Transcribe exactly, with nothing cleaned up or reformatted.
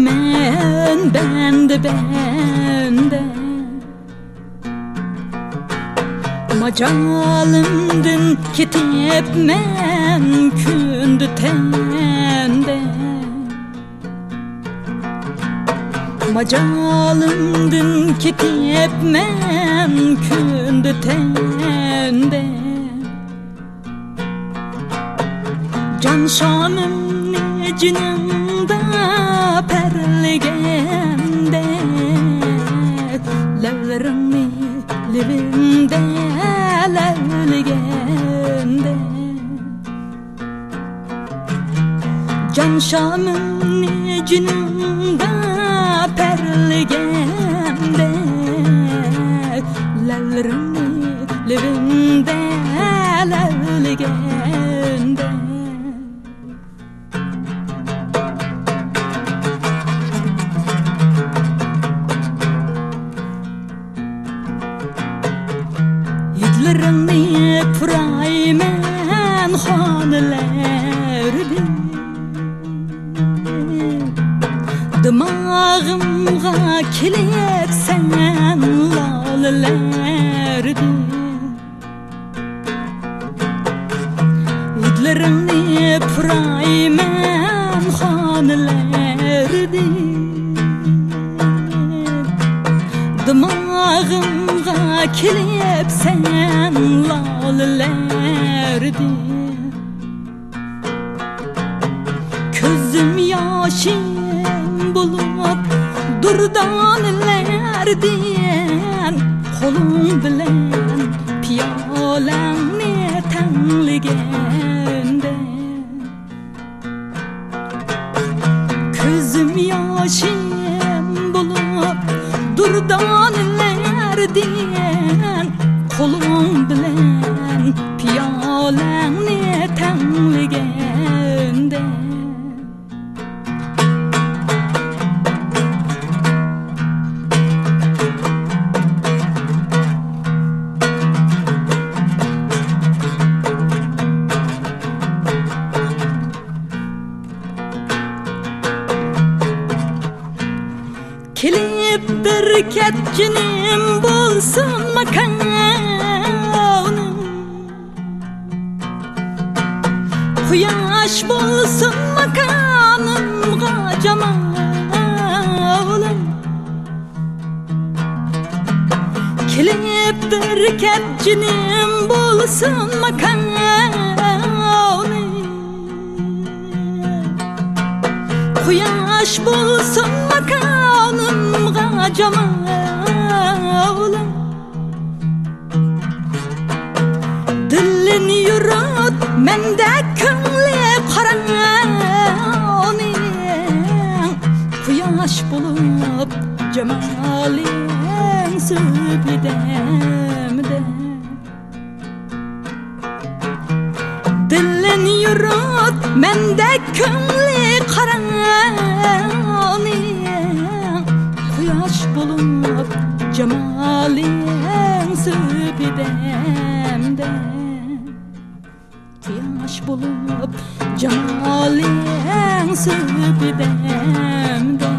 مەن بەندە، بەندە. ماجالىمدىن كېتىپ مەن كۈندە تەندە. ماجالىمدىن كېتىپ مەن كۈندە تەندە. جان شامىمنى جېنىڭدا پەرلىگەندە، لەۋلىرىڭنى لېۋىمدە لەۋلىگەندە. جان شامىمنى جېنىڭدا پەرلىگەندە، لەۋلىرىڭنى لېۋىمدە لەۋلىگەندە. ھىدلىرىڭنى پۇرايمەن خانىلەردىن، دىماغىمغا كېلىپ سەن لالىلەردىن. ھىدلىرىڭنى پۇرايمەن خانىلەردىن، دىماغىمغا كېلىپ سەن لالىلەردىن. كۆزۈم ياشىم بولۇپ دۇردانىلەردىن، قولۇڭ بىلەن پىيالەڭنى تەڭلىگەندە. كۆزۈم ياشىم بولۇپ دۇردانىلەردىن، قولۇڭ بىلەن پىيالەڭنى تەڭلىگەندە. كېلىپ بىر كەتكىنىم بولسۇن ماكانىم، قۇياش بولسۇن ماكانىمغا جامالىم. كېلىپ بىر كەتكىنىم بولسۇن ماكانىم، قۇياش بولسۇن ماكانىمغا جامالىم. دىلىنى يورۇت مەندەك كۆڭلى قاراڭغۇنىڭ، قۇياش بولۇپ جامالىڭ سۈپىدەمدە. دىلىنى يورۇت مەندەك كۆڭلى قاراڭغۇنىڭ، قۇياش بولۇپ جامالىڭ سۈپىدەمدە. قۇياش بولۇپ جامالىڭ سۈپىدەمدە.